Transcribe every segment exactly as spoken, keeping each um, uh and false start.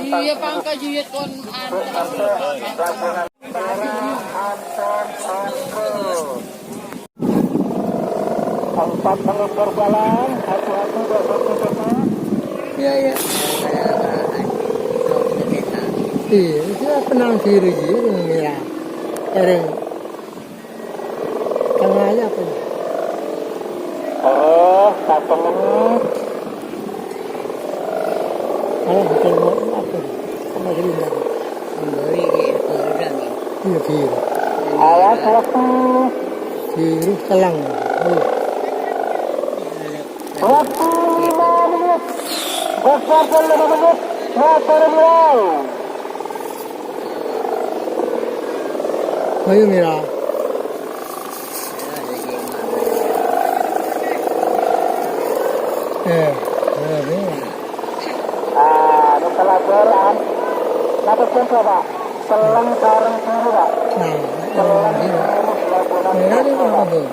Iyâ, pangka juyut kon anu. Empat menit berjalan, hati-hati, Bapak. Iya, iya. Iya, itu tenang diri, gitu, Mira. Tengah aja apa ya? Terus, satu menit. Kalau bikin mau apa? Sama gerindra. Memberi di kurang ya. Iya, kiri. Awas, waktu. Kiri, telang. Iya. Waktu lima menit. Geser ke lima menit. Motor mulai. Ayo, Mira. Eh, eh, Mira. Ah, ini pelajaran. Napa contoh, Pak? Selang sareng dulu, Pak. Nah, eh, Mira. Mira ini apa tuh?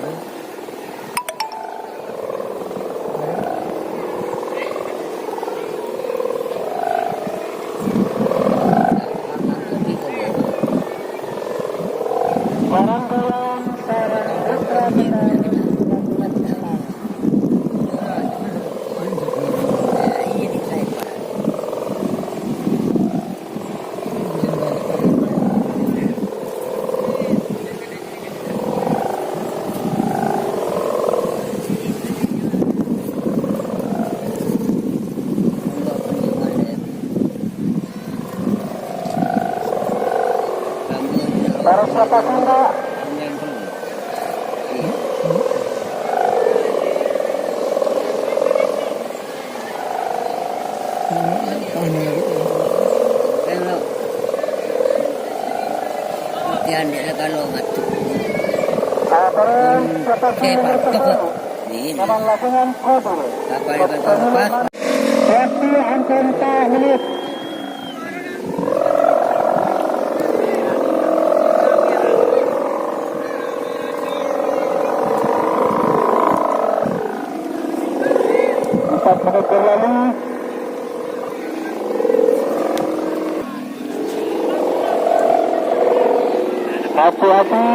Sabaran, hmm, seperti saya nomor patuh. Sepuluh. Ini. Nama lapangan Kodur. Apa yang kau lepas? Waktu hampir empat menit. Empat menit berlalu. Hati-hati.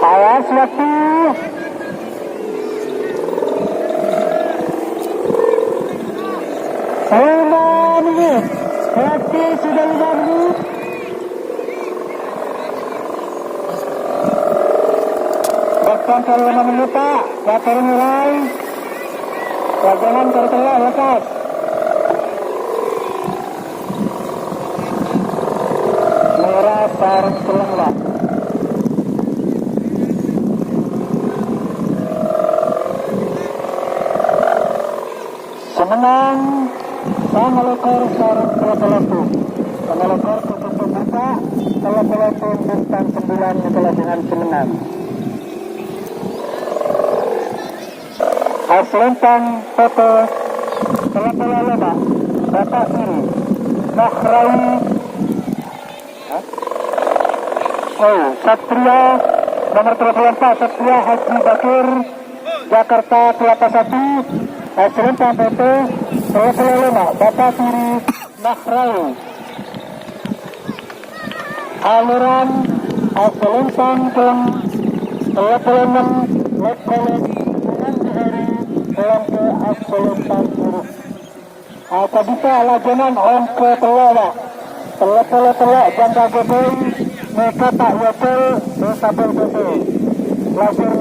Awas waktu. Lima menit. Waktu sudah lima menit. Bahkan kalau memang lupa, ya turun mulai. Jangan tertolak lepas. Merah sareng kelelawar. Sè mennang, sanga lèkor sareng tello polo otto. Sanga lèkor tutup pembuka, tello polo otto bintang sembilan adalah dengan sè mennang. Aslentang Toto, tello polo lèma', Bapak Iri, Nahrawi, oh, Satria, nomor tello polo empa', Satria Haji Bakir, Jakarta Kelapa Satu, Aslentang Toto, tello polo lèma', Bapak Iri, Nahrawi. Aluran Aslentang Keleng, tello polo ennem, Lekkolek, Sunan Johari, Kelengke Aslentang Guru. Akadika lajenan ongko tello, Pak. Tello polo tello jangka goboi, mèka ta' yodol, desa Bol Goboi. Lajur